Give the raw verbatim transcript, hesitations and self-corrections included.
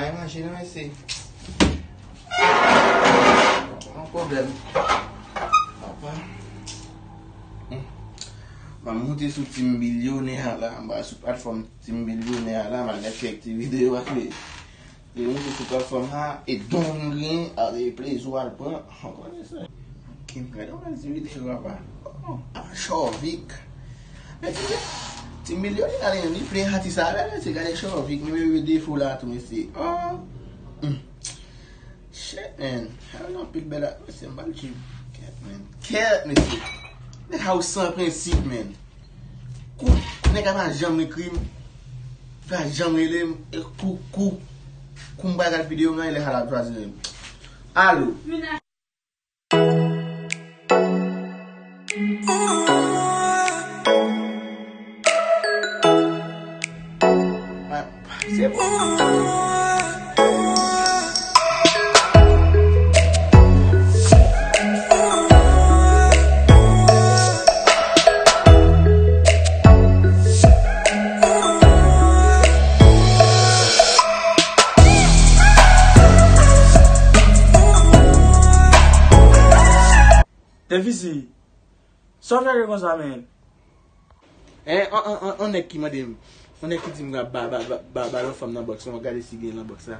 Ay manje non mesye. Yon pwoblèm. Papa. Hmm. M ap monte sou Team Bilyonè a la, m pral sou platfòm Team Bilyonè a la, m al mèt kèk ti videyo paske li monte sou platfòm sa, e don gen, ale plezi w al pran. Ou konnen sa. Ok, m gade yon bèl ti videyo papa. Oh, ah, Chovik. Men ti, ti Milyonè ale li play atis avè l, mesye, gade Chovik, men men defo la tou, mesye. Oh. Hmm. Shit, man. Sa yo anpil bèl, mesye, m pral tchip. Kèt, man. Kèt, mesye. Nèg sa yo san prensip, man. Kou, nèg la pa janm ekri m. Pa janm rele m. E kou, kou. Kou m pa gad videyo, m lè sa l ap chwazi rele m. Alo. Tefisi, sa w fè konsa, men? Eh, an, an, an, an nèg ki mande m, an nèg ki di m ba, ba, ba, ba, ba lòt fanm nan bòks lan, gade si gen nan bòks la.